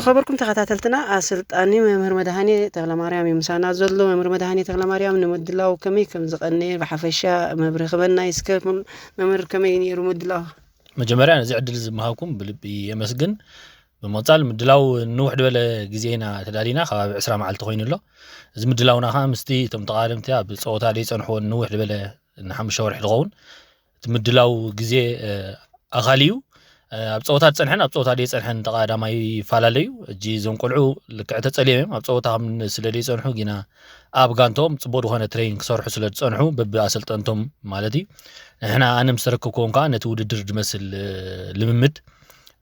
ዝኸበርኩም ተኸታተልትና፣ ኣሰልጣኒ መምህር መድሃኔ ተኽለማርያም እዩ ምሳና ዘሎ። መምህር መድሃኔ ተኽለማርያም፣ ንምድላው ከመይ ከም ዝቐነየ ብሓፈሻ መብርሂ ክበና እስከ። መምህር፣ ከመይ ነይሩ ምድላው? መጀመርያ ነዚ ዕድል ዝመሃብኩም ብልቢ የመስግን። ብምቕጻል ምድላው ንውሕ ዝበለ ግዜ ኢና ተዳሊና፣ ከባቢ ዕስራ መዓልቲ ኮይኑ ኣሎ። እዚ ምድላውና ከዓ ምስቲ እቶም ተቓደምቲ ኣብ ጸወታ ደይጸንሕዎ ንውሕ ዝበለ ንሓሙሽተ ወርሒ ዝኸውን እቲ ምድላው ግዜ፣ እ፣ ኣኻሊ እዩ። እ፣ ኣብ ጸወታ ዝጸንሐን ኣብ ጸወታ ደይጸንሐን ተቓዳማይ ይፈላለዩ። ሕጂ እዞም ቆልዑ ልክዕ ተጸልዮም እዮም። ኣብ ጸወታ ከም ስለ ደይጸንሑ ግና ኣብ ጋንቶም ጽቡቕ ዝኾነ ትሬኒንግ ክሰርሑ ስለ ዝጸንሑ በቢ ኣሰልጠንቶም ማለት እዩ። ንሕና ኣነ ምስ ተረከብኩዎም ከዓ ነቲ ውድድር ዝመስል፣ እ፣ ልምምድ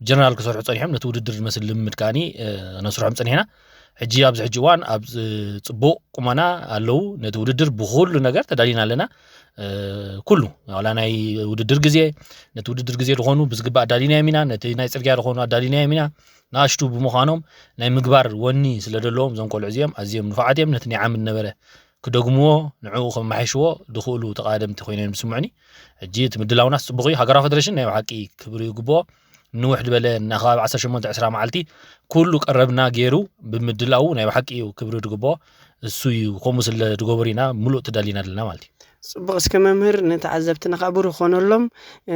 ጀነራል ክሰርሑ ጸኒሖም። ነቲ ውድድር ዝመስል ልምምድ ከዓኒ፣ እ፣ ነስርሖም ጸኒሕና። ሕጂ ኣብዚ ሕጂ እዋን ኣብ፣ እ፣ ጽቡቕ ቁመና ኣለዉ። ነቲ ውድድር ብኹሉ ነገር ተዳሊና ኣለና። እ፣ ኩሉ ዋላ ናይ ውድድር ግዜ፣ ነቲ ውድድር ግዜ ዝኾኑ ብዝግባእ ኣዳሊናዮም ኢና። ነቲ ናይ ጽርግያ ዝኾኑ ኣዳሊናዮም ኢና። ንኣሽቱ ብምዃኖም ናይ ምግባር ወኒ ስለ ዘለዎም እዞም ቆልዑ እዚኦም ኣዝዮም ንፉዓት እዮም። ነቲ ናይ ዓሚ ዝነበረ ክደግምዎ፣ ንዕኡ ከመሓይሽዎ ዝኽእሉ ተቓደምቲ ኮይኖም እዮም ዝስምዑኒ። ሕጂ እቲ ምድላውናስ ጽቡቕ እዩ። ሃገራዊ ፈደረሽን ናይ ብሓቂ ክብሪ ይግብኦ። ንውሕ ዝበለ፣ ንከባቢ ዓሰርተ ሸሞንተ ዕስራ መዓልቲ ኩሉ ቀረብና ገይሩ ብምድላዉ ናይ ብሓቂ እዩ ክብሪ ዝግብኦ። እሱ እዩ፣ ከምኡ ስለ ዝገበሩ ኢና ምሉእ ተዳሊና ዘለና ማለት እዩ። ጽቡቕ። እስከ መምህር፣ ንተዓዘብትና ከዓ ብሩህ ኮነሎም። እ፣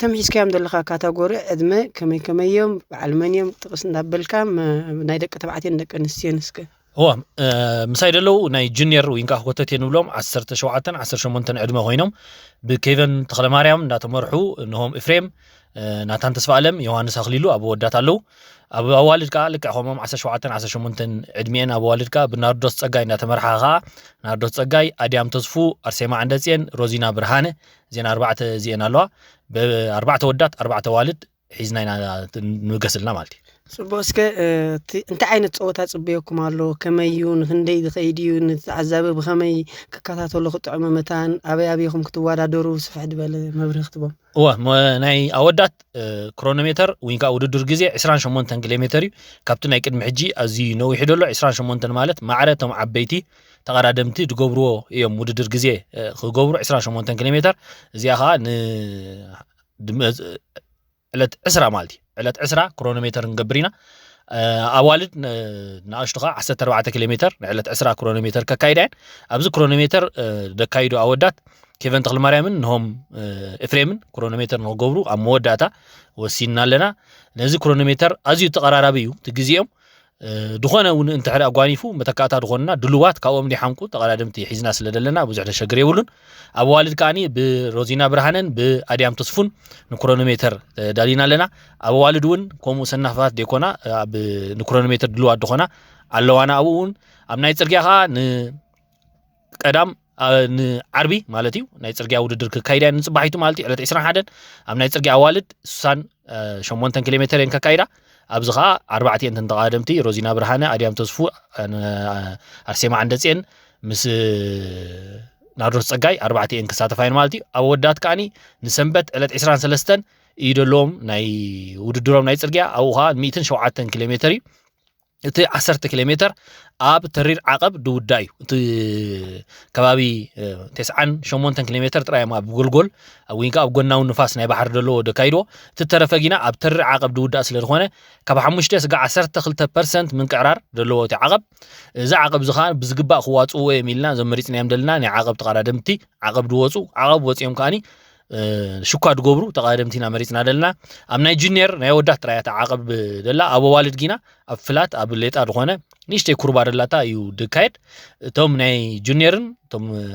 ተምሒዝካዮም ዘለኻ ካታጎሪ ዕድመ ከመይ ከመይ እዮም፣ በዓል መን እዮም፣ ጥቕስ እንዳበልካ፣ መ-፣ ናይ ደቂ ተባዕትዮን ደቂ ኣንስትዮን እስከ። እዋ፣ እ፣ ምሳይ ዘለዉ ናይ ጁኒየር ወይ ከዓ ኮተቴ ንብሎም ዓሰርተ ሸውዓተን ዓሰርተ ሸሞንተን ዕድመ ኮይኖም ብኬቨን ተኽለማርያም እንዳተመርሑ፣ እንሆም ኤፍሬም፣ እ፣ ናታን ተስፋ ኣለም፣ ዮሃንስ ኣኽሊሉ ኣብ ኣወዳት ኣለዉ። ኣብ ኣዋልድ ከዓ ልክዕ ከምኦም ዓሰርተ ሸውዓተን ዓሰርተ ሸሞንተን ዕድሚኤን ኣብ ኣዋልድ ከዓ ብናርዶስ ጸጋይ እንዳተመርሓ ከዓ ናርዶስ ጸጋይ፣ ኣድያም ተስፉ፣ ኣርሴማ ዓንደጽየን፣ ሮዚና ብርሃነ፣ እዚአን ኣርባዕተ እዚአን ኣለዋ። ብኣርባዕተ ወዳት ኣርባዕተ ኣዋልድ ሒዝና ኢና ንብገስ ኣለና ማለት እዩ። ጽቡቕ። እስከ፣ እ፣ እቲ እንታይ ዓይነት ጸወታ ጽበየኩም ኣሎ? ከመይ እዩ? ንክንደይ ዝኸይድ እዩ? ንተዓዛቢ ብኸመይ ክከታተሎ ክጥዕሞ መታን? ኣበይ ኣበይኹም ክትወዳደሩ? ስፍሕ ዝበለ መብርሂ ክትቦም። እወ፣ መ-፣ ናይ ኣወዳት፣ እ፣ ክሮኖሜተር ወይ ከዓ ውድድር ግዜ ዕስራን ሸሞንተን ኪሎ ሜተር እዩ። ካብቲ ናይ ቅድሚ ሕጂ ኣዝዩ ነዊሑ ዘሎ ዕስራን ሸሞንተን ማለት ማዕረ እቶም ዓበይቲ ተቐዳደምቲ ዝገብርዎ እዮም። ውድድር ግዜ፣ እ፣ ክገብሩ ዕስራን ሸሞንተን ኪሎ ሜተር። እዚኣ ከዓ ን-፣ ድመ-፣ ዕለት ዕስራ ማለት እዩ። ዕለት ዕስራ ክሮኖሜተር ንገብር ኢና። እ፣ ኣዋልድ ን-፣ ንኣሽቱ ከዓ ዓሰርተ ኣርባዕተ ኪሎ ሜተር ንዕለት ዕስራ ክሮኖሜተር ከካይዳ እየን። ኣብዚ ክሮኖሜተር፣ እ፣ ደካይዱ ኣወዳት ኬቨን ተኽለማርያምን ንሆም፣ እ፣ ኤፍሬምን ክሮኖሜተር ንክገብሩ ኣብ መወዳእታ ወሲንና ኣለና። ነዚ ክሮኖሜተር ኣዝዩ ተቐራራቢ እዩ እቲ ግዜኦም። እ፣ ድኾነ እውን እንተ ሕደ ኣጓኒፉ መተካእታ ድኾንና ድሉዋት ካብኦም ዲሓንቁ ተቐዳደምቲ ሒዝና ስለ ደለና ብዙሕ ተሸግር የብሉን። ኣብ ኣዋልድ ከዓኒ ብሮዚና ብርሃነን ብኣድያም ተስፉን ንክሮኖሜተር፣ እ፣ ዳሊና ኣለና። ኣብ ኣዋልድ እውን ከምኡ ሰናፋት ዴኮና፣ እ፣ ኣብ ንክሮኖሜተር ድሉዋት ድኾና ኣለዋና። ኣብኡ እውን ኣብ ናይ ጽርግያ ከኣ ን-፣ ቀዳም፣ ኣ፣ ንዓርቢ ማለት እዩ ናይ ጽርግያ ውድድር ክካይድ እያ ንጽባሒቱ ማለት እዩ። ዕለት ዕስራን ሓደን ኣብ ናይ ጽርግያ ኣዋልድ ስሳን፣ እ፣ ሸሞንተን ኪሎ ሜተር እየን ከካይዳ። ኣብዚ ኸኣ ኣርባዕተ እየን ተቐዳደምቲ፣ ሮዚና ብርሃነ፣ ኣድያም ተስፉ፣ እ፣ ን-፣ ኣርሴማ ዓንደጽየን ምስ ናርዶስ ጸጋይ ኣርባዕተ እየን ክሳተፋ እየን ማለት እዩ። ኣብ ኣወዳት ከኣኒ ንሰንበት ዕለት ዕስራን ሰለስተን እዩ ዘለዎም ናይ ውድድሮም ናይ ጽርግያ። ኣብኡ ኸኣ ሚእትን ሸውዓተን ኪሎ ሜተር እዩ። እቲ ዓሰርተ ኪሎ ሜተር ኣብ ተሪር ዓቐብ ድውዳእ እዩ። እቲ ከባቢ፣ እ፣ ተስዓን ሸሞንተን ኪሎ ሜተር ጥራይ እዮም ኣብ ጎልጎል፣ ኣብ ወይ ከዓ ኣብ ጎናዊ ንፋስ ናይ ባሕሪ ዘለዎ ደካይድዎ። እቲ ተረፈ ጊና ኣብ ተሪር ዓቐብ ድውዳእ ስለ ዝኾነ፣ ካብ ሓሙሽተ ስጋዕ ዓሰርተ ክልተ ፐርሰንት ምንቅዕራር ዘለዎ እቲ ዓቐብ። እዚ ዓቐብ እዚ ኸኣ ብዝግባእ ክዋጽእዎ እዮም ኢልና እዞም መሪጽናዮም ዘለና ናይ ዓቐብ ተቐዳደምቲ ዓቐብ ድወጹ፣ ዓቐብ ወጺኦም ከኣኒ፣ እ፣ ሽኳ ድገብሩ ተቐዳደምቲ ኢና መሪጽና ዘለና። ኣብ ናይ ጁኒየር ናይ ኣወዳት ጥራይ እያ እታ ዓቐብ ደላ፣ ኣብ ኣዋልድ ጊና ኣብ ፍላት ኣብ ሌጣ ዝኾነ ንእሽተይ ኩርባ ደላታ እዩ ድካየድ። እቶም ናይ ጁኒየርን እቶም፣ እ፣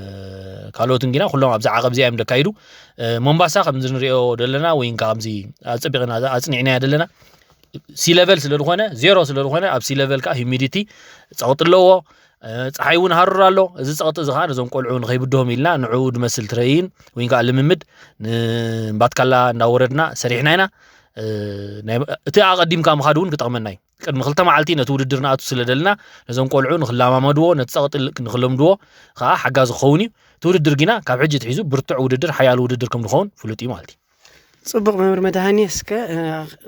ካልኦትን ጊና ኩሎም ኣብዚ ዓቐብ እዚኣ እዮም ደካይዱ። እ፣ ሞምባሳ ከምዚ ንሪኦ ደለና ወይ ከዓ ከምዚ ኣጸቢቕና ኣጽኒዕናዮ ደለና ሲ ለቨል ስለ ዝኾነ፣ ዜሮ ስለ ዝኾነ፣ ኣብ ሲ ለቨል ከዓ ሂሚዲቲ ጸቕጢ ኣለዎ። እ፣ ጸሓይ እውን ሃሩር ኣሎ። እዚ ጸቕጢ እዚ ከዓ ነዞም ቆልዑ ንኸይብድሆም ኢልና ንዕኡ ድመስል ትረይን ወይ ከዓ ልምምድ ንባትካላ እንዳወረድና ሰሪሕና ኢና። እ፣ ናይ፣ እቲ ኣቐዲምካ ምኻድ እውን ክጠቕመና እዩ። ቅድሚ ክልተ መዓልቲ ነቲ ውድድር ንኣቱ ስለ ደልና ነዞም ቆልዑ ንኽለማመድዎ፣ ነቲ ጸቕጢ ል-፣ ንኽለምድዎ ከዓ ሓጋዚ ክኸውን እዩ። እቲ ውድድር ጊና ካብ ሕጂ ትሒዙ ብርቱዕ ውድድር፣ ሓያል ውድድር ከም ዝኸውን ፍሉጥ እዩ ማለት እዩ። ጽቡቕ መምህር መድሃኔ፣ እስከ፣ እ፣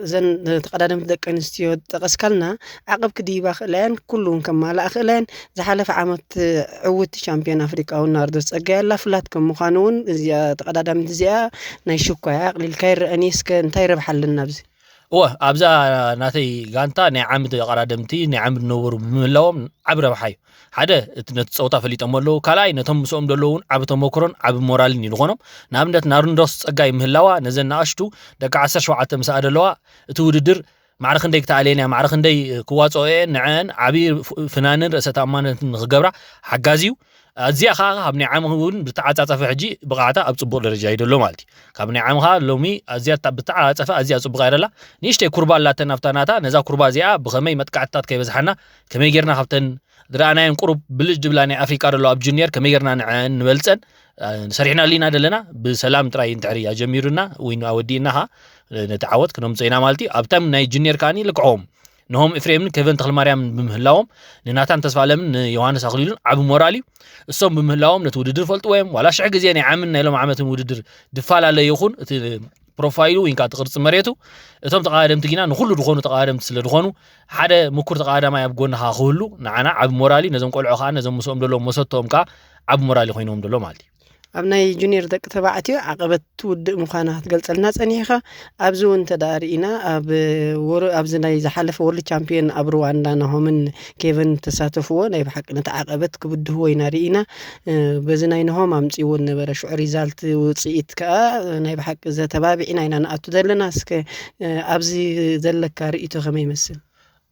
እዘን ተቐዳደምቲ ደቂ ኣንስትዮ ጠቐስካልና፣ ዓቐብ ክድይባ ክእላ እየን፣ ኩሉ እውን ከማልኣ ክእላ እየን። ዝሓለፈ ዓመት ዕውቲ ቻምፒዮን ኣፍሪቃ እውን ናርዶስ ጸጋይ ኣላ። ፍላት ከም ምዃኑ እውን እዚኣ ተቐዳዳሚት እዚኣ ናይ ሽኳ እያ፣ ኣቕሊልካ ይረኣን እዩ። እስከ እንታይ ረብሓ ኣለና ኣብዚ? እወ፣ ኣብዛ ናተይ ጋንታ ናይ ዓምዲ ኣቐዳደምቲ፣ ናይ ዓምዲ ነበሩ ብምህላዎም ዓቢ ረብሓ እዩ። ሓደ፣ እቲ ነቲ ጸወታ ፈሊጦም ኣለዉ። ካልኣይ፣ ነቶም ምስኦም ዘለዉ እውን ዓቢ ተመክሮን ዓቢ ሞራልን እዩ ዝኾኖም። ንኣብነት፣ ናርዶስ ጸጋይ ምህላዋ፣ ነዘን ንኣሽቱ ደቂ ዓሰርተ ሸውዓተ ምስኣ ዘለዋ፣ እቲ ውድድር ማዕረ ክንደይ ክተኣልየን እያ፣ ማዕረ ክንደይ ክዋጽኦ እየን፣ ንዐን ዓቢ ፍ-፣ ፍናንን ርእሰ ተኣማንነትን ንኽገብራ ሓጋዚ እዩ። ኣዚኣ ኸኣ ካብ ናይ ዓሚ እውን ብተዓጻጸፈ ሕጂ ብቕዓታ ኣብ ጽቡቕ ደረጃ እዩ ዘሎ ማለት እዩ። ካብ ናይ ዓሚ ኸኣ ሎሚ ኣዝያ እታ ብተዓጻጸፈ ኣዝያ ጽቡቕ እያ ደላ። ንእሽተይ ኩርባ ኣላተን ኣብታ ናታ፣ ነዛ ኩርባ እዚኣ ብኸመይ መጥቃዕትታት ከይበዝሓና፣ ከመይ ጌርና ካብተን ዝረኣናየን ቁሩብ ብልጭ ድብላ ናይ ኣፍሪቃ ደሎ ኣብ ጁኒየር ከመይ ጌርና ንዐን ንበልጸን፣ እ፣ ሰሪሕናሉ ኢና ደለና። ብሰላም ጥራይ እንድሕር ኣጀሚሩና ወይ ኣወዲእና ኸኣ፣ እ፣ ነቲ ዓወት ክነምጽኦ ኢና ማለት እዩ። ኣብቶም ናይ ጁኒየር ከኣኒ ልክዕዎም። ንሆም ኤፍሬምን ኬቨን ተኽለማርያምን ብምህላዎም፣ ንናታን ተስፋኣለምን ንዮሃንስ ኣኽሊሉን ዓቢ ሞራል እዩ። እሶም ብምህላዎም ነቲ ውድድር ፈልጥዎ እዮም። ዋላ ሽሕ ግዜ ናይ ዓምን ናይ ሎም ዓመትን ውድድር ድፈላለ ይኹን፣ እቲ ፕሮፋይሉ ወይ ከዓ እቲ ቅርጺ መሬቱ፣ እቶም ተቐዳደምቲ ግና ንኹሉ ዝኾኑ ተቐዳደምቲ ስለ ዝኾኑ፣ ሓደ ምኩር ተቐዳዳማይ ኣብ ጎንኻ ክህሉ ንዓና ዓቢ ሞራል እዩ። ነዞም ቆልዑ ከዓ፣ ነዞም ምስኦም ዘለዎም መሰትኦም ከዓ ዓቢ ሞራል እዩ ኮይንዎም ዘሎ ማለት እዩ። ኣብ ናይ ጁኒየር ደቂ ተባዕትዮ ዓቐበት ትውድእ ምዃና ክትገልጸልና ጸኒሕኻ። ኣብዚ እውን እንተ ደኣ ርኢና፣ ኣብ ወር-፣ ኣብዚ ናይ ዝሓለፈ ወርልድ ቻምፒዮን ኣብ ሩዋንዳ ናሆምን ኬቨን ተሳተፍዎ፣ ናይ ብሓቂ ነቲ ዓቐበት ክብድህዎ ኢና ርኢና። እ፣ በዚ ናይ ናሆም ኣምጺእዎ ዝነበረ ሽዑ ሪዛልት ውጽኢት ከኣ ናይ ብሓቂ ዘተባቢዕና ኢና ንኣቱ ዘለና። እስከ፣ እ፣ ኣብዚ ዘለካ ርእይቶ ከመይ ይመስል?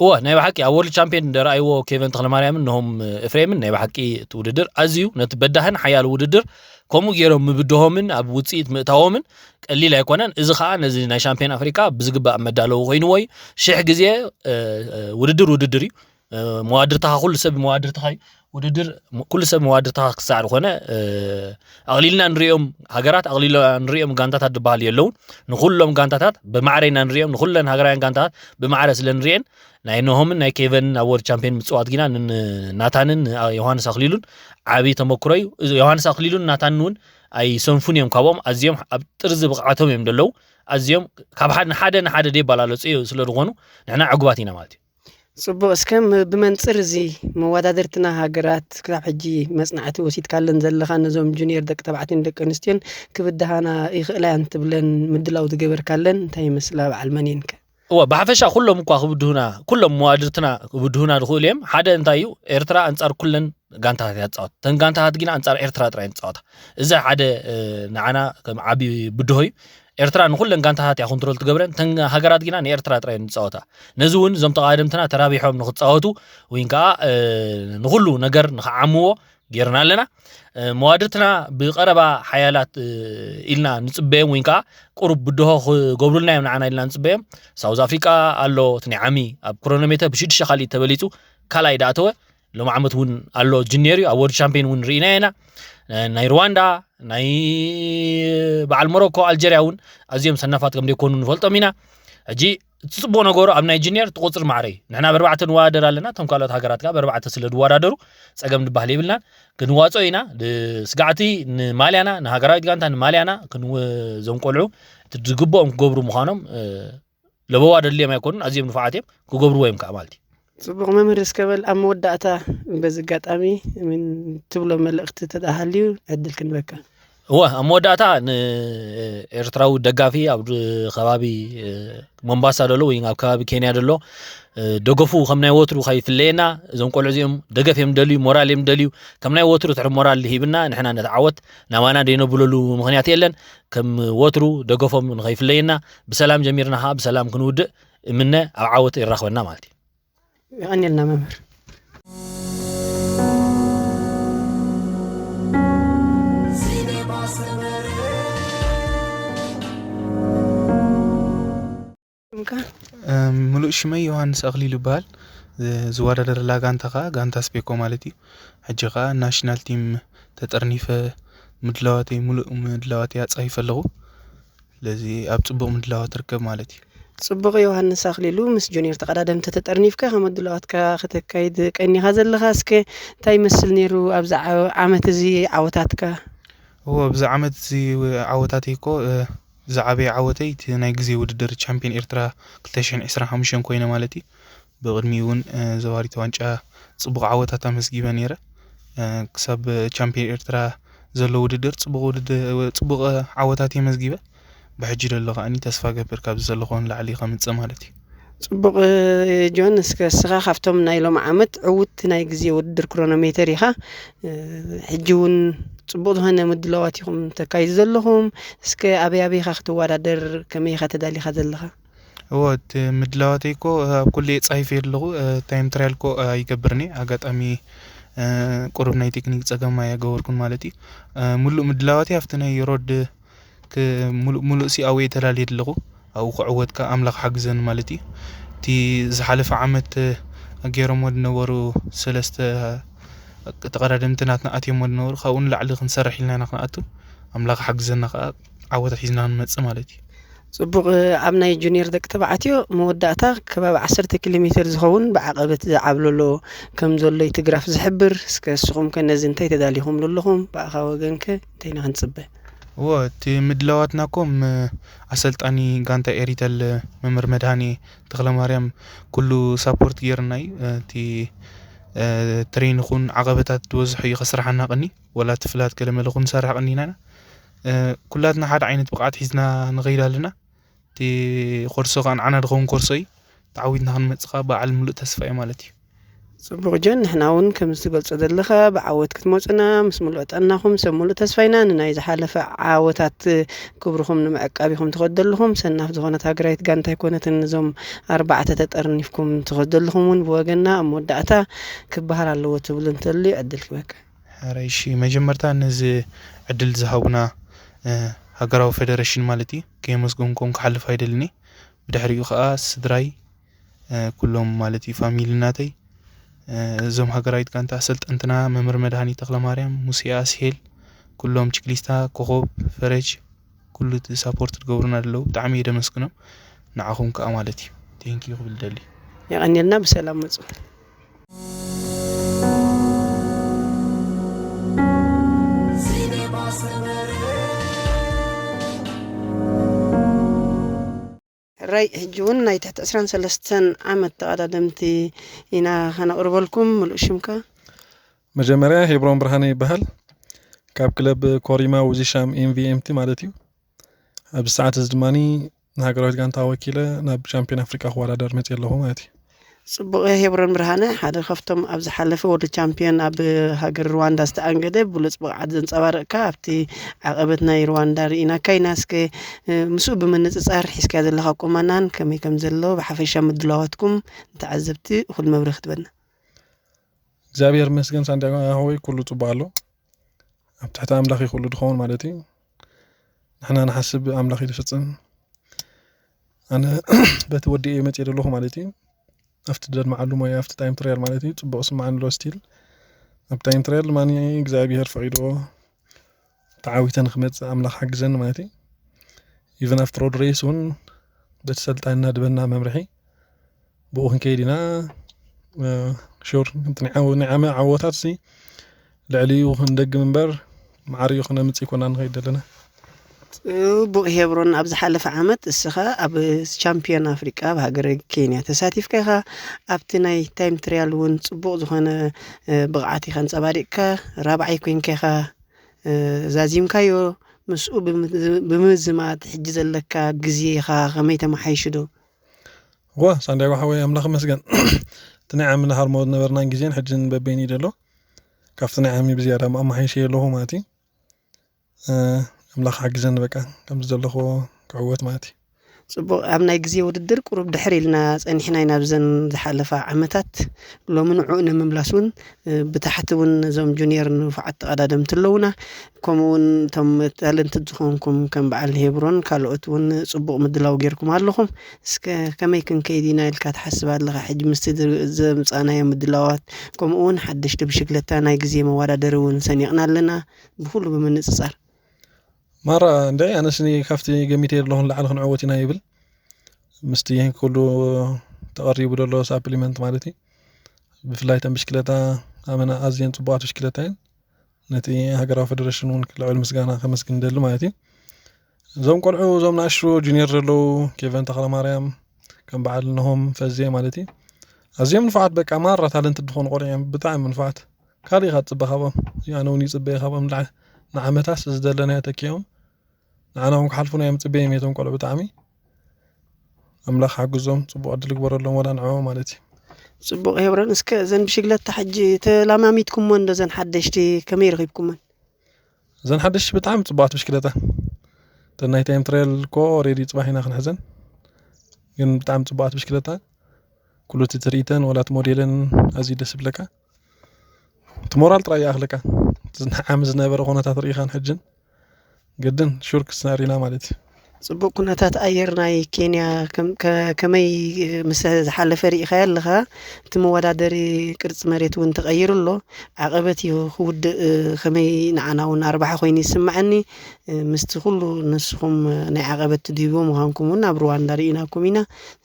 እወ፣ ናይ ብሓቂ ኣብ ወርልድ ቻምፒዮን እንደ ረኣይዎ ኬቨን ተኽለማርያምን ነሆም ኤፍሬምን ናይ ብሓቂ እቲ ውድድር ኣዝዩ ነቲ በዳህን ሓያል ውድድር ከምኡ ገይሮም ምብድሆምን ኣብ ውጽኢት ምእታዎምን ቀሊል ኣይኮነን። እዚ ኸኣ ነዚ ናይ ሻምፒዮን ኣፍሪቃ ብዝግባእ መዳለዊ ኮይንዎ እዩ። ሽሕ ግዜ፣ እ፣ እ፣ ውድድር ውድድር እዩ። እ፣ መዋድርትኻ ኩሉ ሰብ መዋድርትኻ እዩ። ውድድር ም-፣ ኩሉ ሰብ መዋድርትኻ ክሳዕ ዝኾነ፣ እ፣ ኣቕሊልና ንሪኦም ሃገራት፣ ኣቕሊልና ንሪኦም ጋንታታት ዝበሃል የለውን። ንኹሎም ጋንታታት ብማዕረ ኢና ንሪኦም፣ ንኹለን ሃገራውያን ጋንታታት ብማዕረ ስለ ንሪኤን፣ ናይ ኖሆምን ናይ ኬቨንን ኣብ ወርልድ ቻምፒዮን ምጽዋት ግና ን-፣ ን-፣ ናታንን ን-፣ ዮሃንስ ኣኽሊሉን ዓቢ ተመክሮ እዩ። እዚ ዮሃንስ ኣኽሊሉን ናታንን እውን ኣይሰንፉን እዮም። ካብኦም ኣዝዮም ኣብ ጥርዚ ብቕዓቶም እዮም ዘለዉ። ኣዝዮም ካብ ሓደ ንሓደ ንሓደ ደይበላለጹ እዩ ስለ ዝኾኑ ንሕና ዕጉባት ኢና ማለት እዩ። ጽቡቕ። እስከ ም-፣ ብመንጽር እዚ መወዳድርትና ሃገራት ክሳብ ሕጂ መጽናዕቲ ወሲድካለን ዘለኻ ነዞም ጁኒየር ደቂ ተባዕትዮን ደቂ ኣንስትዮን ክብድሃና ይኽእላ እየን ትብለን ምድላው ዝገበርካለን እንታይ ይመስላ? በዓል መን እየን ከ? እወ፣ ብሓፈሻ ኩሎም እኳ ክብድሁና፣ ኩሎም መዋድርትና ክብድሁና ዝኽእሉ እዮም። ሓደ እንታይ እዩ፣ ኤርትራ ኣንጻር ኩለን ጋንታታት እያ ትጻወት። እተን ጋንታታት ግን ኣንጻር ኤርትራ ጥራይ እየን ዝጻወታ። እዚ ሓደ፣ እ፣ ንዓና ከም ዓቢ ብድሆ እዩ። ኤርትራ ንኹለን ጋንታታት እያ ኮንትሮል ትገብረን። እተን ሃገራት ግና ንኤርትራ ጥራይ እየን ዝጻወታ። ነዚ እውን እዞም ተቓደምትና ተራቢሖም ንኽጻወቱ ወይ ከዓ፣ እ፣ ንኹሉ ነገር ንኽዓምዎ ጌርና ኣለና። እ፣ መዋድርትና ብቐረባ ሓያላት፣ እ፣ ኢልና ንጽበዮም ወይ ከዓ ቁሩብ ብድሆ ክገብሩልና እዮም ንዓና ኢልና ንጽበዮም። ሳውዝ ኣፍሪቃ ኣሎ፣ እቲ ናይ ዓሚ ኣብ ክሮኖሜተር ብሽዱሽተ ካልኢት ተበሊጹ ካልኣይ ዳእተወ። ሎም ዓመት እውን ኣሎ ጅኒየር እዩ። ኣብ ወርልድ ቻምፒዮን እውን ርኢና ኢና። እ፣ ናይ ሩዋንዳ፣ ናይ በዓል ሞሮኮ፣ ኣልጀርያ እውን ኣዝዮም ሰናፋት ከም ዘይኮኑ ንፈልጦም ኢና። ሕጂ እቲ ጽቡቕ ነገሩ ኣብ ናይ ጅኒየር እቲ ቁጽሪ ማዕረ እዩ። ንሕና ብኣርባዕተ ንወዳደር ኣለና፣ እቶም ካልኦት ሃገራት ከኣ ብኣርባዕተ ስለ ዝወዳደሩ ጸገም ዝበሃል የብልናን። ክንዋጾ ኢና። ድ-፣ ስጋዕቲ ንማልያና፣ ንሃገራዊት ጋንታ ንማልያና ክንው-፣ እዞም ቆልዑ እቲ ዝግብኦም ክገብሩ ምዃኖም፣ እ፣ ለበዋ ደድልዮም ኣይኮኑን፣ ኣዝዮም ንፉዓት እዮም፣ ክገብርዎ እዮም ከኣ ማለት እዩ። ጽቡቕ መምህር፣ እስከ በል ኣብ መወዳእታ በዚ ኣጋጣሚ ምን ትብሎ መልእኽቲ ተደኣ ሃልዩ ዕድል ክንበካ። እወ፣ ኣብ መወዳእታ ንኤርትራዊ ደጋፊ ኣብ ከባቢ፣ እ፣ ሞምባሳ ደሎ ወይ ኣብ ከባቢ ኬንያ ደሎ፣ እ፣ ደገፉ ከም ናይ ወትሩ ከይፍለየና፣ እዞም ቆልዑ እዚኦም ደገፍ እዮም ደልዩ፣ ሞራል እዮም ደልዩ። ከም ናይ ወትሩ ትሕቲ ሞራል ሂብና፣ ንሕና ነቲ ዓወት ናባና ደይነብለሉ ምኽንያት የለን። ከም ወትሩ ደገፎም ንኸይፍለየና፣ ብሰላም ጀሚርና ኸኣ ብሰላም ክንውድእ እምነ፣ ኣብ ዓወት የራኽበና ማለት እዩ። የቐንየልና መምህር። እም፣ ምሉእ ሽመይ ዮሃንስ ኣኽሊሉ ይበሃል። ዝ-፣ ዝወዳደረላ ጋንታ ኸኣ ጋንታ ስፔኮ ማለት እዩ። ሕጂ ኸኣ ናሽናል ቲም ተጠርኒፈ ምድላዋተይ፣ ምሉእ ምድላዋተይ ኣጻፊፈ ኣለኹ። ስለዚ ኣብ ጽቡቕ ምድላዋት ትርከብ ማለት እዩ። ጽቡቕ ዮሃንስ ኣኽሊሉ፣ ምስ ጁኒየር ተቐዳደምቲ ተጠርኒፍካ ከም ምድላዋትካ ከተካይድ ቀኒኻ ዘለኻ። እስከ እንታይ ይመስል ነይሩ ኣብዚ ዓ-፣ ዓመት እዚ ዓወታትካ? እዎ፣ ኣብዚ ዓመት እዚ ዓወታተይ እኮ፣ እ፣ ዝዓበየ ዓወተይ እቲ ናይ ግዜ ውድድር ቻምፒዮን ኤርትራ ክልተ ሽሕን ዕስራን ሓሙሽተን ኮይነ ማለት እዩ። ብቕድሚኡ እውን፣ እ፣ ዘዋሪት ዋንጫ ጽቡቕ ዓወታት ኣመስጊበ ነይረ። እ፣ ክሳብ ቻምፒዮን ኤርትራ ዘሎ ውድድር ጽቡቕ ውድድር፣ ጽቡቕ ዓወታት የመዝጊበ። ብሕጂ ዘሎ ከዓኒ ተስፋ ገብር ካብዚ ዘለኹዎ ንላዕሊ ከምጽእ ማለት እዩ። ጽቡቕ። ጆን፣ እስከ እስኻ ካብቶም ናይ ሎም ዓመት ዕውት ናይ ግዜ ውድድር ክሮኖሜተር ኢኻ። ሕጂ እውን ጽቡቕ ዝኾነ ምድላዋት ኢኹም ተካይዱ ዘለኹም። እስከ ኣበይ ኣበይ ኢኻ ክትወዳደር፣ ከመይ ኢኻ ተዳሊኻ ዘለኻ? እዎ፣ እቲ ምድላዋተይ እኮ ኣብ ኩሉ የጻይፈ ኣለኹ። ታይም ትራያል እኮ ኣይገብርኒ። ኣጋጣሚ ቁሩብ ናይ ቴክኒክ ጸገም ኣየገበርኩን ማለት እዩ። ሙሉእ ምድላዋተይ ኣብቲ ናይ ሮድ ሙሉእ ሙሉእ ሲ ኣወይ ተላልየ ኣለኹ። ኣብኡ ክዕወት ከኣ ኣምላኽ ሓግዘን ማለት እዩ። እቲ ዝሓለፈ ዓመት ገይሮሞ ዝነበሩ ሰለስተ ተቐዳደምቲ ናትና ኣትዮሞ ዝነበሩ ካብኡ ንላዕሊ ክንሰርሕ ኢልና ኢና ክንኣቱ። ኣምላኽ ሓግዘና ከኣ ዓወት ሒዝና ንመጽእ ማለት እዩ። ጽቡቕ። ኣብ ናይ ጁኒየር ደቂ ተባዕትዮ መወዳእታ ከባቢ ዓሰርተ ኪሎ ሜትር ዝኸውን ብዓቐበት ዝዓብለሎ ከም ዘሎ እቲ ግራፍ ዝሕብር። እስከ እስኹም ከ ነዚ እንታይ ተዳሊኹምሉ ኣለኹም? ብኣኻ ወገንከ እንታይ ኢና ክንጽበ? እዎ፣ እቲ ምድላዋትና ኮም ኣሰልጣኒ ጋንታ ኤሪተል መምህር መድሃኔ ተኽለማርያም ኩሉ ሳፖርት ገይርና እዩ። እቲ ትሬን ይኹን ዓቐበታት ዝበዝሑ እዩ ከስርሓና ቀኒ ወላ እቲ ፍላት ገለመለ ክንሰርሕ ቀኒና ኢና። ኩላትና ሓደ ዓይነት ብቕዓት ሒዝና ንኸይድ ኣለና። እቲ ኮርሶ ከዓ ንዓና ድኸውን ኮርሶ እዩ። ተዓዊትና ክንመፅእ ከዓ በዓል ሙሉእ ተስፋ እዩ ማለት እዩ። ጽቡቕ ጆን፣ ንሕና እውን ከምዚ ትገልጾ ዘለኻ ብዓወት ክትመጹና ምስ ሙሉእ ጥዕናኹም ሰብ ሙሉእ ተስፋ ኢና። ንናይ ዝሓለፈ ዓወታት ክብርኹም ንምዕቃብ ኢኹም ትኸዱ ዘለኹም። ሰናፍ ዝኾነት ሃገራዊት ጋንታ ኣይኮነትን። እዞም ኣርባዕተ ተጠርኒፍኩም ትኸዱ ዘለኹም እውን ብወገንና ኣብ መወዳእታ ክበሃል ኣለዎ ትብሉ እንተልዩ ዕድል ክበካ። ሕራይ እሺ፣ መጀመርታ ነዚ ዕድል ዝሃቡና ሃገራዊ ፌደረሽን ማለት እዩ ከየመስገንኩም ክሓልፍ ኣይደልን እየ። ብድሕሪኡ ከዓ ስድራይ ኩሎም ማለት እዩ ፋሚሊ ናተይ፣ እዞም ሃገራዊት ጋንታ ኣሰልጠንትና መምህር መድሃኒ ተክለማርያም፣ ሙሴ ኣስሄል፣ ኩሎም ችክሊስታ፣ ኮኾብ፣ ፈረጅ፣ ኩሉ እቲ ሳፖርት ዝገብሩና ዘለዉ ብጣዕሚ እየ ደመስግኖም። ንዓኹም ከዓ ማለት እዩ ቴንኪዩ ክብል ደሊ። የቐንየልና። ብሰላም መፁ። ሕራይ ሕጂ እውን ናይ ትሕቲ ዕስራን ሰለስተን ዓመት ተቐዳደምቲ ኢና ከነቕርበልኩም። ምሉእ ሽምካ? መጀመርያ ሄብሮን ብርሃነ ይበሃል። ካብ ክለብ ኮሪማ ውዚሻም ኤምቪኤምቲ ማለት እዩ። ኣብዚ ሰዓት እዚ ድማ ንሃገራዊት ጋንታ ወኪለ ናብ ቻምፒዮን ኣፍሪቃ ክወዳደር መፅየ ኣለኹ ማለት እዩ። ጽቡቕ። ሄብሮን ብርሃነ ሓደ ካብቶም ኣብ ዝሓለፈ ወርልድ ቻምፒዮን ኣብ ሃገር ሩዋንዳ ዝተኣንገደ ብሉጽ ብቕዓት ዘንጸባረቕካ ኣብቲ ዓቐበት ናይ ሩዋንዳ ርኢናካ ኢና። እስከ ምስኡ ብምንጽጻር ሒዝካዮ ዘለኻ ቁመናን ከመይ ከም ዘሎ ብሓፈሻ ምድላዋትኩም ንተዓዘብቲ እኹል መብርሂ ክትበና። እግዚኣብሔር ይመስገን ሳንቲያጎ ሓወይ ኩሉ ጽቡቕ ኣሎ። ኣብ ትሕቲ ኣምላኽ እዩ ኩሉ ዝኸውን ማለት እዩ። ንሕና ንሓስብ ኣምላኽ እዩ ዝፍጽም። ኣነ በቲ ወዲኤ መፅየ ዘለኹ ማለት እዩ። ኣብቲ ደድመዓሉ ሞያ ኣብቲ ታይም ትራያል ማለት እዩ ፅቡቕ ስምዓኒ ኣሎ ስቲል። ኣብ ታይም ትራያል ድማ እግዚኣብሔር ፈቒድዎ ተዓዊተ ንክመፅእ ኣምላኽ ሓግዘኒ ማለት እዩ። ኢቨን ኣብቲ ሮድ ሬስ እውን በቲ ሰልጣንና ድበና መምርሒ ብኡ ክንከይድ ኢና። ሹር ናይ ዓመ ዓወታት ሲ ልዕሊኡ ክንደግም እምበር ማዕሪኡ ክነምፅእ ይኮና ንኸይድ ዘለና። ጽቡቕ ሄብሮን፣ ኣብ ዝሓለፈ ዓመት እስኻ ኣብ ቻምፒዮን ኣፍሪቃ ኣብ ሃገረ ኬንያ ተሳቲፍካ ኢኻ። ኣብቲ ናይ ታይም ትሪያል እውን ጽቡቕ ዝኾነ ብቕዓት ኢኻ ኣንጸባሪቕካ፣ ራብዓይ ኮይንካ ኢኻ ዛዚምካዮ። ምስኡ ብምዝማድ ሕጂ ዘለካ ግዜኻ ከመይ ተመሓይሹ ዶ? እወ ሳንዲያጎ ሓወይ ኣምላኽ ይመስገን። እቲ ናይ ዓሚ ንሃርሞ ዝነበርናን ግዜን ሕጅን በበይኑ እዩ ዘሎ። ካብቲ ናይ ዓሚ ብዝያዳ ኣመሓይሸ ኣለኹ ማለት እዩ። ኣምላኽ ሓግዘኒ በቃ ከምዚ ዘለኹዎ ክዕወት ማለት እዩ። ጽቡቕ። ኣብ ናይ ግዜ ውድድር ቁሩብ ድሕር ኢልና ጸኒሕና ኢና፣ ብዘን ዝሓለፋ ዓመታት። ሎሚ ንዕኡ ንምምላስ እውን ብታሕቲ እውን እዞም ጁኒየር ንፉዓት ተቐዳደምቲ ኣለዉና። ከምኡ እውን እቶም ታለንትድ ዝኾንኩም ከም በዓል ሄብሮን ካልኦት እውን ጽቡቕ ምድላው ጌርኩም ኣለኹም። እስከ ከመይ ክንከይድ ኢና ኢልካ ትሓስብ ኣለኻ? ሕጂ ምስቲ ዘምጻእናዮ ምድላዋት ከምኡ እውን ሓደሽቲ ብሽክለታ ናይ ግዜ መወዳደሪ እውን ሰኒቕና ኣለና። ብኹሉ ብምንጽጻር ማራ እንደ ኣነስኒ ካብቲ ገሚተ ኣለኹ ንላዕሊ ክንዕወት ኢና ይብል ምስቲ ኩሉ ተቐሪቡ ዘሎ ሳፕሊመንት ማለት እዩ። ብፍላይ ተን ብሽክለታ ኣመና ኣዝየን ፅቡቓት ብሽክለታ እየን። ነቲ ሃገራዊ ፌደሬሽን እውን ልዑል ምስጋና ከመስግን ደሊ ማለት እዩ። እዞም ቆልዑ እዞም ንኣሽቱ ጁኒየር ዘለዉ ኬቨን ተኽለማርያም ከም በዓል ነሆም ፈዜ ማለት እዩ። ኣዝዮም ንፉዓት በቃ ማራ ታለንት ዝኾኑ ቆልዑ እዮም ብጣዕሚ ንፉዓት። ካልእ ኢኻ ትፅበ ካብኦም ኣነ እውን ይፅበ እየ ካብኦም ንዓመታት ዝደለናዮ ተኪኦም ንዓና እውን ክሓልፉና እዮም ጽበዮም እቶም ቆልዑ። ብጣዕሚ ኣምላኽ ሓግዞም፣ ጽቡቕ ዕድል ግበረሎም ወላ ንዕኦም ማለት እዩ። ጽቡቕ ሄብረን። እስከ እዘን ብሽግለታ ሕጂ ተላማሚትኩሞ እንዶ እዘን ሓደሽቲ ከመይ ረኺብኩመን? እዘን ሓደሽቲ ብጣዕሚ ጽቡቓት ብሽክለታ። እተን ናይ ታይም ትራያል እኮ ኦሬዲ ጽባሕ ኢና ክንሕዘን፣ ግን ብጣዕሚ ጽቡቓት ብሽክለታ። ኩሉ እቲ ትርኢተን ወላ እቲ ሞዴለን ኣዝዩ ደስ ይብለካ። እቲ ሞራል ጥራይ ይኣኽለካ። እቲ ዓሚ ዝነበረ ኩነታት ርኢኻን ሕጅን ግድን ሹር ክስነር ኢና ማለት እዩ። ጽቡቕ ኩነታት ኣየር ናይ ኬንያ ከም- ከ- ከመይ ምስ ዝሓለፈ ርኢኻዮ ኣለኻ? እቲ መወዳደሪ ቅርጺ መሬት እውን ተቐይሩ ኣሎ። ዓቐበት እዩ ክውድእ ከመይ ንዓና እውን ኣርባሓ ኮይኑ ይስምዓኒ። ምስቲ ኩሉ ንስኹም ናይ ዓቐበት ትድይብዎ ምዃንኩም እውን ኣብ ሩዋንዳ ርኢናኩም ኢና።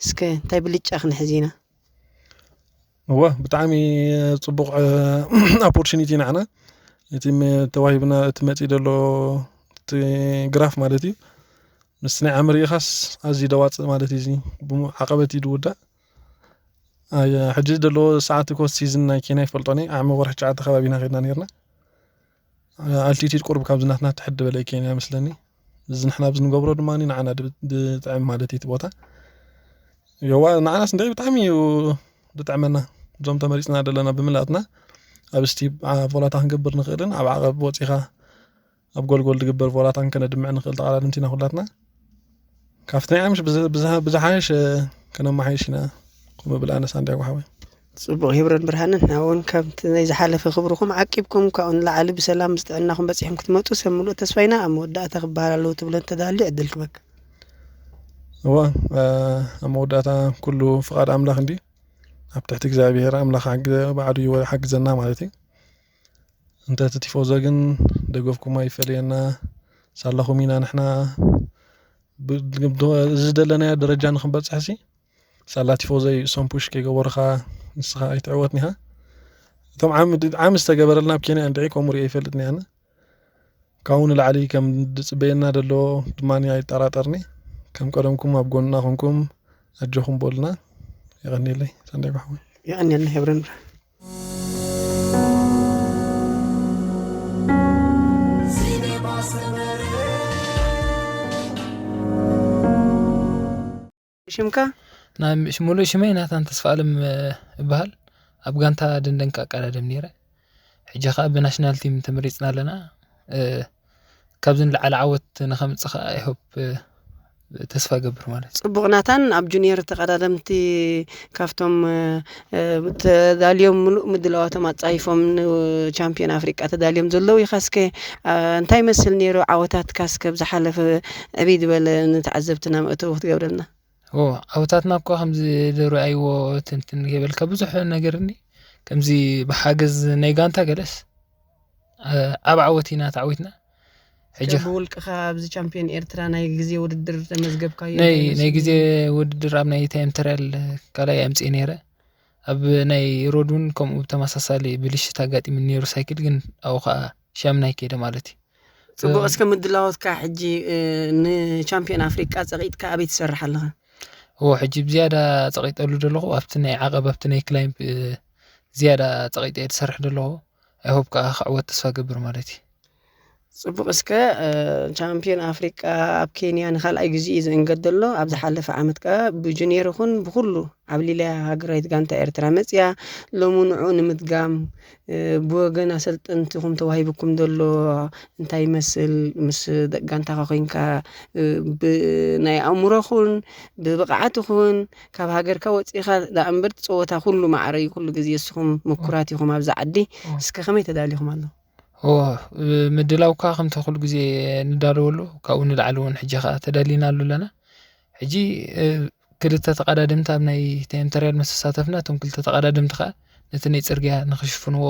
እስከ እንታይ ብልጫ ክንሕዝ ኢና? እወ ብጣዕሚ ጽቡቕ ኣፖርቹኒቲ ንዓና እቲ ተዋሂብና እቲ መፅእ ዘሎ እቲ ግራፍ ማለት እዩ ምስ ናይ ዓሚ ርኢኻስ ኣዝዩ ደዋፅእ ማለት እዩ ዓቐበት እዩ ዝውዳእ ሕጂ ዘለዎ ሰዓት ኮስት ሲዝን ናይ ኬንያ ይፈልጦኒ ዓሚ ወርሒ ትሽዓተ ከባቢና ከድና ነርና ኣልቲቲድ ቁርብ ካብዚ ናትና ትሕድ በለ ኬንያ መስለኒ እዚ ንሕና ኣብዚ ንገብሮ ድማ ንዓና ዝጥዕም ማለት እዩ ቦታ የዋ ንዓናስ እንታይ ብጣዕሚ እዩ ዝጥዕመና እዞም ተመሪፅና ዘለና ብምልኣትና ኣብ ስቲብ ቮላታ ክንገብር ንኽእልን ኣብ ዓቐብ ወፂኻ ኣብ ጎልጎል ዝግበር ቮላታ ከነድምዕ ንኽእል ተቓዳድምቲ ኢና ኩላትና ካብቲ ናይ ዓምሽ ብዝሓይሽ ከነመሓይሽ ኢና ከምኡ ብላ ኣነ ሳንዲያጎ ሓወይ። ጽቡቕ ሂብረን ብርሃንን ንዓውን ከምቲ ናይ ዝሓለፈ ክብርኹም ዓቂብኩም ካብኡ ንላዕሊ ብሰላም ምስ ጥዕናኹም በጺሕኩም ክትመጹ ሰብ ምሉእ ተስፋ ኢና። ኣብ መወዳእታ ክበሃል ኣለዎ ትብሎ እንተዳልዩ ዕድል ክበካ። እወ ኣብ መወዳእታ ኩሉ ፍቓድ ኣምላኽ እንድዩ ኣብ ትሕቲ እግዚኣብሔር ኣምላኽ ባዕሉ ይሓግዘና ማለት እዩ። እንተ እቲ ቲፎዞ ግን ደገፍኩም ኣይፈለየና ሳላኹም ኢና ንሕና እዚ ደለናዮ ደረጃ ንክንበፅሕሲ ሳላ ቲፎዞ እዩ እሶም ፑሽ ከይገበሩኻ ንስኻ ኣይትዕወትኒኻ እቶም ዓሚ ዝተገበረልና ኣብ ኬንያ እንድዒ ከምኡ ሪኦ ይፈልጥኒ ኣነ ካብኡ ንላዕሊ ከም ዝፅበየና ዘሎ ድማ ኣይጠራጠርኒ ከም ቀደምኩም ኣብ ጎንና ኮንኩም ኣጆኹም በሉና የቐኒለይ ሳንዳይ ባሕወይ የቐኒልና ሕብረን ሽምካ ሙሉእ ሽመይ ናታን ተስፋኣለም እበሃል ኣብ ጋንታ ደንደንካ ኣቀዳደም ነይረ ሕጂ ከዓ ብናሽናል ቲም ተመሪፅና ኣለና ካብዚ ንላዕሊ ዓወት ንኸምፅእ ከዓ ይሆፕ ተስፋ ገብር ማለት እዩ። ጽቡቕ ናታን ኣብ ጁኒየር ተቐዳደምቲ ካብቶም ተዳልዮም ምሉእ ምድላዋቶም ኣጻይፎም ንቻምፒዮን ኣፍሪቃ ተዳልዮም ዘለዉ ኢኻ እስከ እንታይ ይመስል ነይሩ ዓወታትካ እስከ ብዝሓለፈ ዕብይ ዝበለ ንተዓዘብትና መእተዊ ክትገብረልና ኦ ዓወታትና እኮ ከምዚ ዝረኣይዎ ትንትን ከይበልካ ብዙሕ ነገር እኒ ከምዚ ብሓገዝ ናይ ጋንታ ገለስ ኣብ ዓወት ኢና ተዓዊትና ሕጂ ብውልቅኻ ኣብዚ ቻምፒዮን ኤርትራ ናይ ግዜ ውድድር ተመዝገብካዮ ናይ እንታይ ናይ ግዜ ይመስል? ውድድር ኣብ ናይ ታይም ትራያል ካልኣይ ኣምፅእ ነይረ ኣብ ናይ ሮድ እውን ከምኡ ብተመሳሳሊ ብልሽት ኣጋጢሙ ነይሩ ሳይክል ግን ኣብኡ ከዓ ሻምናይ ከይደ ማለት እዩ ፅቡቅ እስከ ምድላዎትካ ሕጂ ንቻምፒዮን ኣፍሪቃ ፀቂጥካ ኣበይ ትሰርሕ ኣለኻ እዎ ሕጂ ብዝያዳ ፀቂጠሉ ዘለኹ ኣብቲ ናይ ዓቐብ ኣብቲ ናይ ክላይምፕ ዝያዳ ፀቂጠ እየ ዝሰርሕ ዘለኹ ኣይሆፕ ከዓ ክዕወት ተስፋ ገብር ማለት እዩ ፅቡቅ እስከ ቻምፒዮን ኣፍሪቃ ኣብ ኬንያ ንካልኣይ ግዜ እዩ ዝእንገድ ዘሎ ኣብ ዝሓለፈ ዓመት ከዓ ብጁኒየር ይኹን ብኩሉ ዓብሊልያ ሃገራዊት ጋንታ ኤርትራ መፅያ ሎሚ ንዑ ንምድጋም ብወገን ኣሰልጠንትኹም ተዋሂብኩም ዘሎ እንታይ ይመስል ምስ ደቂ ጋንታኻ ኮይንካ ብናይ ኣእምሮ ኹን ብብቕዓት ኹን ካብ ሃገርካ ወፂኻ ደኣ እምበር ፀወታ ኩሉ ማዕረ እዩ ኩሉ ግዜ እስኹም ምኩራት ኢኹም ኣብዛ ዓዲ እስከ ከመይ ተዳሊኹም ኣሎ ምድላውካ ከምቲ ኩሉ ግዜ ንዳለወሉ ካብኡ ንላዕሊ እውን ሕጂ ከዓ ተዳሊናሉ ኣለና ሕጂ ክልተ ተቐዳደምቲ ኣብ ናይ ተያምተርያል ምስ ተሳተፍና እቶም ክልተ ተቐዳደምቲ ከዓ ነቲ ናይ ፅርግያ ንክሽፍንዎ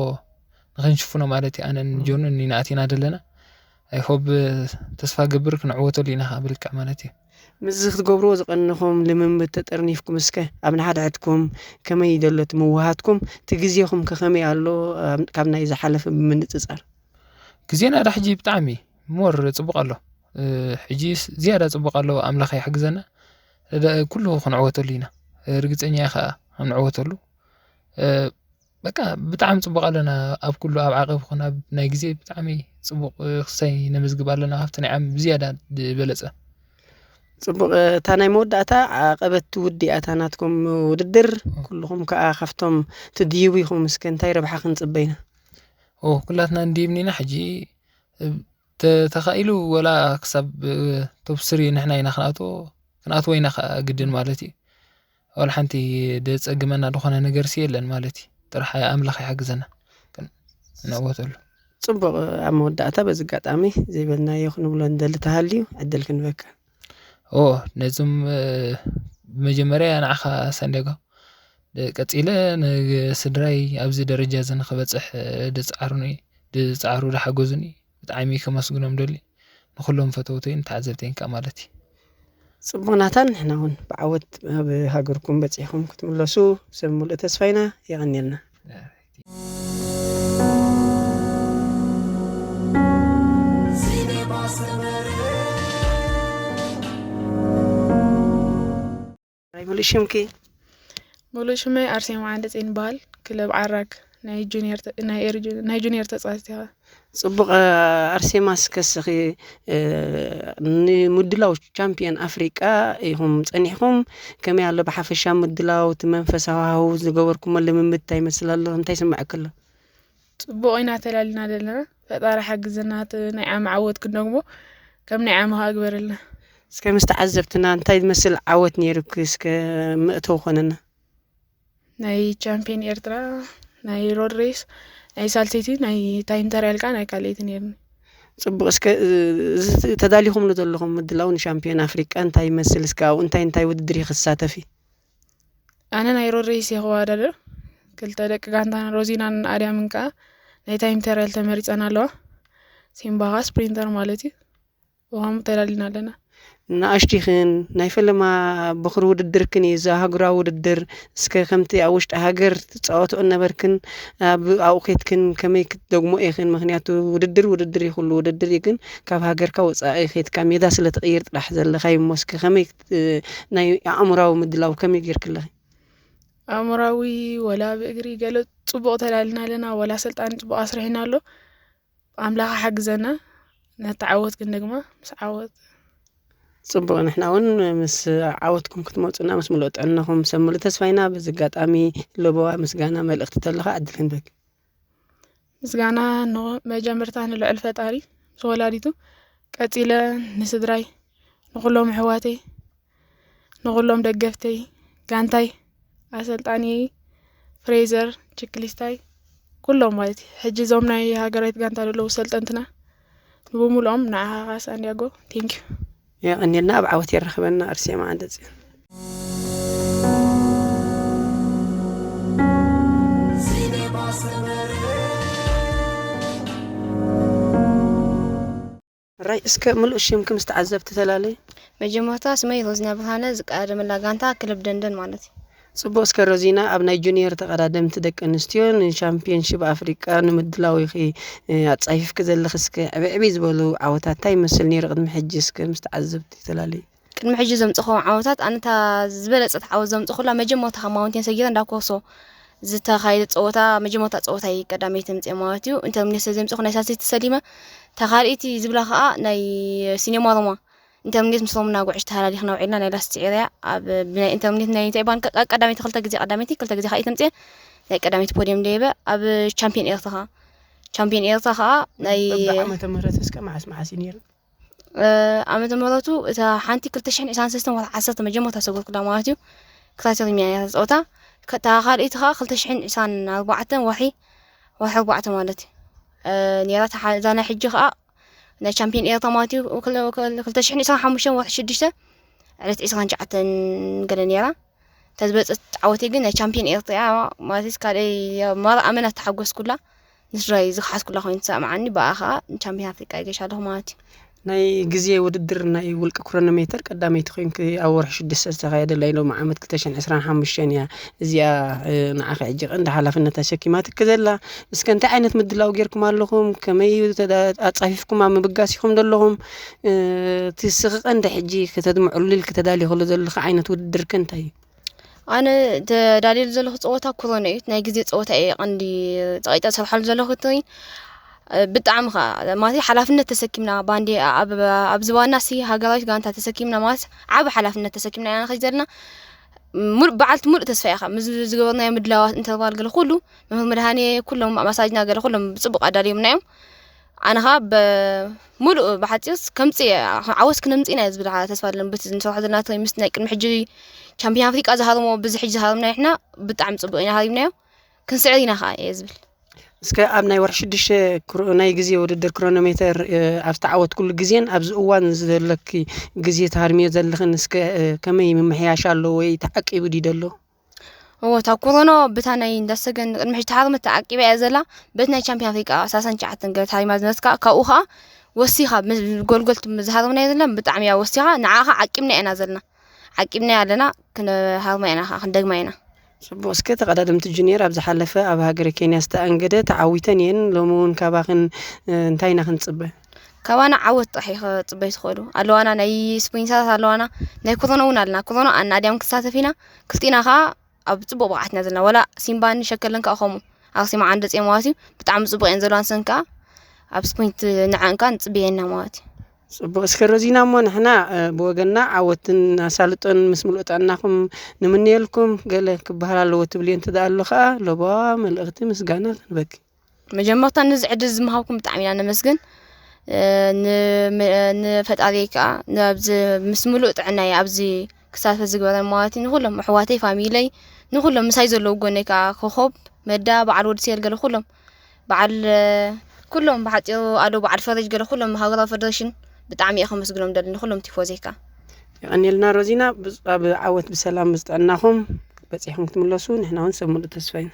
ንክንሽፍኖ ማለት እዩ ኣነን ጆንን ኢና ኣቲና ዘለና ኣይሆብ ተስፋ ገብር ክንዕወተሉ ኢና ከዓ ብልክዕ ማለት እዩ ምስዚ ክትገብርዎ ዝቐንኹም ልምምድ ተጠርኒፍኩም እስከ ኣብ ንሓድሕድኩም ከመይ ደሎ እቲ ምውሃትኩም እቲ ግዜኹም ከ ከመይ ኣሎ ካብ ናይ ዝሓለፈ ብምንፅፃር ግዜና ዳ ሕጂ ብጣዕሚ ሞር ፅቡቕ ኣሎ ሕጂ ዝያዳ ፅቡቕ ኣሎ ኣምላኽ ይሕግዘና ኩሉ ክንዕወተሉ ኢና ርግፀኛ ከዓ ክንዕወተሉ በቃ ብጣዕሚ ጽቡቕ ኣለና። ኣብ ኩሉ፣ ኣብ ዓቐብ ኹን ኣብ ናይ ግዜ ብጣዕሚ ጽቡቕ፣ እ፣ ክሳይ ነመዝግብ ኣለና። ካብቲ ናይ ዓም ብዝያዳ ዝበለጸ። ጽቡቕ፣ እ፣ እታ ናይ መወዳእታ ዓቐበት ትውድእ እያ እታ ናትኩም ውድድር። ኦ። ኩልኹም ከኣ ካብቶም ትድይቡ ኢኹም። እስከ እንታይ ረብሓ ክንጽበ ኢና? ኦ፣ ኩላትና እንድይብኒ ኢና። ሕጂ፣ እ፣ ተ-፣ ተኻኢሉ ወላ ክሳብ፣ እ፣ ቶፕ ስሪ ንሕና ኢና ክንኣትዎ፣ ክንኣትዎ ኢና ከኣ ግድን ማለት እዩ። ዋላ ሓንቲ ደጸግመና ዝኾነ ነገርሲ የለን ማለት እዩ። ጥራሕ ኣምላኽ ይሓግዘና። ግን ንዕወተሉ። ጽቡቕ፣ ኣብ መወዳእታ በዚ ኣጋጣሚ ዘይበልናዮ ክንብሎ እንደሊ ተሃልዩ ዕድል ክንበካ። ኦ፣ ነዞም፣ እ፣ ብመጀመርያ ንዓኻ ሳንዲያጎ፣ ደ-፣ ቀጺለ ንስድራይ ኣብዚ ደረጃ እዚ ንኽበጽሕ፣ እ፣ ድጻዕሩኒ፣ ድጻዕሩ፣ ድሓገዙኒ ብጣዕሚ ከመስግኖም ደሊ። ንኹሎም ፈተውተይን ተዓዘብተይን ከኣ ማለት እዩ። ጽቡቕ ናታን፣ ንሕና እውን ብዓወት ኣብ ሃገርኩም በጺሕኩም ክትምለሱ ሰብ ምሉእ ተስፋ ኢና። የቐንየልና። ናይ ሙሉእ ሽምኪ? ሙሉእ ሽመይ ኣርሴማ ዓንደጼን ይበሃል። ክለብ ዓራግ ናይ ጁኒየር ተ-፣ ናይ ኤሪ ጁ-፣ ናይ ጁኒየር ተጻዋቲት እያ። ጽቡቕ፣ ኣርሴማ፣ እስከ እስኺ፣ እ፣ ንምድላው ቻምፒዮን ኣፍሪቃ ኢኹም ጸኒሕኩም፣ ከመይ ኣሎ ብሓፈሻ ምድላው፣ እቲ መንፈሳዊ ሃዋህው ዝገበርኩሞ ልምምድ እንታይ ይመስል ኣሎ? እንታይ ይስምዐኪ ኣሎ? ጽቡቕ ኢና ተላሊና ዘለና። ፈጣሪ ሓግዘና፣ እቲ ናይ ዓሚ ዓወት ክንደግሞ ከም ናይ ዓሚ ከኣ ግበረልና። እስከ ምስ ተዓዘብትና እንታይ ዝመስል ዓወት ነይሩኪ? እስከ መእተዊ ኮነና። ናይ ቻምፒዮን ኤርትራ፣ ናይ ሮድ ሬስ፣ ናይ ሳልሰይቲ፣ ናይ ታይም ትራያል ከኣ ናይ ካልኣይቲ ነይሩኒ። ጽቡቕ። እስከ፣ እ፣ እዚ ተዳሊኹምሉ ዘለኹም ምድላው ንሻምፒዮን ኣፍሪቃ እንታይ ይመስል? እስከ ኣብኡ እንታይ እንታይ ውድድር ኢኺ ትሳተፊ? ኣነ ናይ ሮድ ሬስ እየ ክወዳደር። ክልተ ደቂ ጋንታና ሮዚናን ኣድያምን ከኣ ናይ ታይም ትራያል ተመሪጸን ኣለዋ። ሲምባ ከኣ ስፕሪንተር ማለት እዩ። ብኸምኡ ተዳሊና ኣለና። ንኣሽቱ ኢኽን፣ ናይ ፈለማ ቦኽሪ ውድድርክን እዩ፣ እዚ ኣህጉራዊ ውድድር። እስከ ከምቲ ኣብ ውሽጢ ሃገር ትጻወትኦ ነበርክን፣ ኣብ፣ ኣብኡ ኬድክን ከመይ ክትደግሞ ኢኽን? ምኽንያቱ ውድድር ውድድር እዩ፣ ኩሉ ውድድር እዩ፣ ግን ካብ ሃገርካ ወጻኢ ኬድካ ሜዳ ስለ ትቕይር ጥራሕ ዘለኻ እዩ እሞ፣ እስከ ከመይ ክት-፣ ናይ ኣእምራዊ ምድላው ከመይ ጌርኪ ኣለኺ? ኣእምራዊ ወላ ብእግሪ ገለ ጽቡቕ ተላሊና ኣለና፣ ወላ ኣሰልጣኒ ጽቡቕ ኣስሪሕና ኣሎ። ኣምላኽ ሓግዘና፣ ነታ ዓወት ክንደግማ ምስ ዓወት። ጽቡቕ፣ ንሕና እውን ምስ ዓወትኩም ክትመጹና ምስ ምሉእ ጥዕናኹም ሰብ ምሉእ ተስፋ ኢና። በዚ ኣጋጣሚ ለበዋ ምስጋና መልእኽቲ ተለኻ ዕድል ክንበኪ። ምስጋና ንመጀመርታ ንልዑል ፈጣሪ ምስ ወላዲቱ፣ ቀጺለ ንስድራይ፣ ንኹሎም ኣሕዋተይ፣ ንኹሎም ደገፍተይ፣ ጋንታይ፣ ኣሰልጣኒየይ፣ ፍሬዘር፣ ችክሊስታይ፣ ኩሎም ማለት እዩ። ሕጂ እዞም ናይ ሃገራዊት ጋንታ ዘለዉ ሰልጠንትና ንብሙሉኦም ንዓኻ ሳንዲያጎ፣ ቴንኪዩ። የቐንየልና፣ ኣብ ዓወት የራኽበና። ኣርሴማ ዓንደጽዮን። ራይ፣ እስከ ምሉእ ሽምኪ ምስ ተዓዘብቲ ተላለይ። መጀመርታ ስመይ ሮዚና ብርሃነ፣ ዝቀዳደመላ ጋንታ ክለብ ደንደን ማለት እዩ። ጽቡቕ፣ እስከ ሮዚና፣ ኣብ ናይ ጁኒየር ተቐዳደምቲ ደቂ ኣንስትዮ ንሻምፒዮንሺፕ ኣፍሪቃ ንምድላው ኢኺ፣ እ፣ ኣጻፊፍኪ ዘለኺ። እስከ ዕብይ ዕብይ ዝበሉ ዓወታት እንታይ ይመስል ነይሩ ቅድሚ ሕጂ? እስከ ምስ ተዓዘብቲ ተላለይ። ቅድሚ ሕጂ ዘምጽእኹም ዓወታት፣ ኣነ እታ ዝበለጸት ዓወት ዘምጽእኩላ መጀመርታ ካብ ማውንቴን ሰጊረ እንዳ ኮርሶ ዝተኻየደ ጸወታ፣ መጀመርታ ጸወታይ ቀዳመይቲ ምጽኤ ማለት እዩ። ኢንተርሚኔት ስለ ዘምጽእኩ ናይ ሳልሰይቲ ሰሊመ፣ እታ ካልኣይቲ ዝብላ ከኣ ናይ ሲኔማ ሮማ ኢንተርሚኔት ምስ ሮምና ጉዕሽ ተሃላሊኽና ውዒልና፣ ናይ ላስት ኤርያ ኣብ ብናይ ኢንተርሚኔት ናይ እንታይ ባንክ ቀ-፣ ቀዳመይቲ ክልተ ግዜ ቀዳመይቲ፣ ክልተ ግዜ ካልኣይቲ ተምጽኤ፣ ናይ ቀዳመይቲ ፖድየም ደይበ ኣብ ቻምፒዮን ኤርትራ። ቻምፒዮን ኤርትራ ከኣ ናይ በብዓመተ ምህረት እስከ መዓስ መዓስ እዩ ነይሩ? እ፣ ዓመተ ምህረቱ እታ ሓንቲ ክልተ ሽሕን ዕስራን ሰለስተን ወርሒ ዓሰርተ መጀመርታ ሰገርኩላ ማለት እዩ። ክታተል ሚያ እያ ተጻወታ። ከ-፣ እታ ካልኣይቲ ከኣ ክልተ ሽሕን ዕስራን ኣርባዕተን ወርሒ፣ ወርሒ ኣርባዕተ ማለት እዩ። እ፣ ነይራ። እታ ሓ-፣ እዛ ናይ ሕጂ ከኣ ናይ ቻምፒዮን ኤርትራ ማለት እዩ። ክል-፣ ክል-፣ ክልተ ሽሕን ዕስራን ሓሙሽተን ወርሒ ሽዱሽተ ዕለት ዕስራን ትሽዓተን ገለ ነይራ። እታ ዝበለጸት ዓወተይ ግን ናይ ቻምፒዮን ኤርትራ እያ ማለት ካልኣይ መርዓ መን ኣተሓጎስኩላ። ንስድራይ ዝኸሓስኩላ ኮይኑ ተሰማዓኒ፣ ብኣ ኸኣ ንቻምፒዮን ኣፍሪቃ ይገሽ ኣለኹ ማለት እዩ። ናይ ግዜ ውድድር ናይ ውልቂ ክሮኖሜተር ቀዳመይቲ ኮይንኪ ኣብ ወርሒ ሽዱሽተ ዝተኻየደ ናይ ሎሚ ዓመት ክልተ ሽሕን ዕስራን ሓሙሽተን እያ። እዚኣ፣ እ፣ ንዓኺ ሕጂ ቀንዲ ሓላፍነት ተሸኪማትኪ ዘላ። እስከ እንታይ ዓይነት ምድላው ጌርኩም ኣለኹም? ከመይ እዩ ተዳ-፣ ኣጻፊፍኩም ኣብ ምብጋስ ኢኹም ዘለኹም? እ፣ እቲ እስኺ ቀንዲ ሕጂ ከተድምዕሉ ኢልኪ ተዳሊኽሉ ዘለኺ ዓይነት ውድድር ከ እንታይ እዩ? ኣነ ተዳልየሉ ዘለኹ ፀወታ ኩሮኖ እዩ። ናይ ግዜ ፀወታ እየ ቀንዲ ፀቂጠ ዝሰርሓሉ ዘለኹ። እቲ ብጣዕሚ ከዓ ማለት ሓላፍነት ተሰኪምና ባንዴ ኣብ ኣብዚ ዋና ሲ ሃገራዊት ጋንታ ተሰኪምና ማለት ዓብ ሓላፍነት ተሰኪምና ኢና ንኸይድ ዘለና። ሙሉእ በዓልቲ ሙሉእ ተስፋ ኢኻ ምስ ዝገበርናዮ ምድላዋት ኢንተርቫል ገለ ኩሉ መምህር መድሃኔ ኩሎም ኣማሳጅና ገለ ኩሎም ብፅቡቅ ኣዳልዮምና እዮም። ኣነ ከዓ ሙሉእ ብሓፂርስ ከምፅእ ዓወት ክነምፅእ ኢና ዝብል ተስፋ ኣለኒ። በቲ ንሰርሖ ዘለና ትሬን ምስ ናይ ቅድሚ ሕጂ ቻምፒዮን ኣፍሪቃ ዝሃርሞ ብዚ ሕጂ ዝሃርምና ንሕና ብጣዕሚ ፅቡቅ ኢና ሃሪምናዮ። ክንስዕር ኢና ከዓ እየ ዝብል። እስከ ኣብ ናይ ወርሒ ሽዱሽተ ክሮ- ናይ ግዜ ውድድር ክሮኖሜተር ኣብ ዝተዓወትኩሉ ግዜን ኣብዚ እዋን ዘለኪ ግዜ ትሃርምዮ ዘለኽን እስከ ከመይ ምምሕያሽ ኣለዎ ወይ ተዓቂቡ ድዩ ዘሎ? እዎ እታ ኮሮኖ ብታ ናይ እንዳሰገን ቅድሚ ሕጂ ተሃርመት ተዓቂባ እያ ዘላ። በቲ ናይ ቻምፒዮን ኣፍሪቃ ሰላሳን ትሽዓተን ገለ ተሃሪማ ዝነበረት ከዓ ካብኡ ከዓ ወሲኻ ምስ ጎልጎልቲ ዝሃርምና ዘለና ብጣዕሚ እያ ወሲኻ። ንዓ ከዓ ዓቂብና ኢና ዘለና ዓቂብና ኣለና። ክንሃርማ ኢና ከዓ ክንደግማ ኢና። ጽቡቕ። እስከ ተቐዳደምቲ ጁኒየር ኣብ ዝሓለፈ ኣብ ሃገረ ኬንያ ዝተኣንገደ ተዓዊተን እየን። ሎሚ እውን ካባኽን እንታይ ኢና ክንጽበ? ካባና ዓወት ጥራሕ ኢኻ ጽበይ ትኽእሉ ኣለዋና። ናይ ስፕሪንተራት ኣለዋና። ናይ ክሮኖ እውን ኣለና። ክሮኖ ኣናድያም ክሳተፍ ኢና። ክልቲና ከዓ ኣብ ጽቡቕ ብቕዓትና ዘለና። ወላ ሲምባን ሸከለን ከዓ ከምኡ ኣርሴማ ዓንደ ጽዮን ማለት እዩ። ብጣዕሚ ጽቡቕ እየን ዘለዋ። ንሰን ከዓ ኣብ ስፕሪንት ንዐን ከዓ ንጽበየና ማለት እዩ። ጽቡቕ። እስከ ሮዚና እሞ ንሕና ብወገንና ዓወትን ኣሳልጦን ምስ ምሉእ ጥዕናኹም ንምንየልኩም። ገለ ክበሃል ኣለዎ ትብልዮ እንተ ደኣ ኣሎ ከኣ ለበዋ መልእኽቲ ምስጋና ክንበኪ። መጀመርታ ነዚ ዕድል ዝምሃብኩም ብጣዕሚ ኢና ነመስግን። እ፣ ን-፣ ም-፣ ንፈጣሪ ከኣ ኣብዚ ምስ ምሉእ ጥዕናይ ኣብዚ ክሳተፍ ዝግበረ ማለት እዩ። ንኹሎም ኣሕዋተይ፣ ፋሚለይ፣ ንኹሎም ምሳይ ዘለዉ ጎነይ ከኣ ኮኾብ፣ መዳ፣ በዓል ወዲ ሴር ገለ ኩሎም በዓል፣ እ፣ ኩሎም ብሓጺሩ ኣዶ በዓል ፈረጅ ገለ ኩሎም ሃገራዊ ፈደረሽን ብጣዕሚ እየ ከመስግኖም ደሊ ንኹሎም ቲፎዘይ ከኣ። የቐንየልና ሮዚና፣ ብ-፣ ኣብ ዓወት ብሰላም ምስ ጥዕናኹም በጺሕኩም ክትምለሱ ንሕና እውን ሰብ ምሉእ ተስፋ ኢና።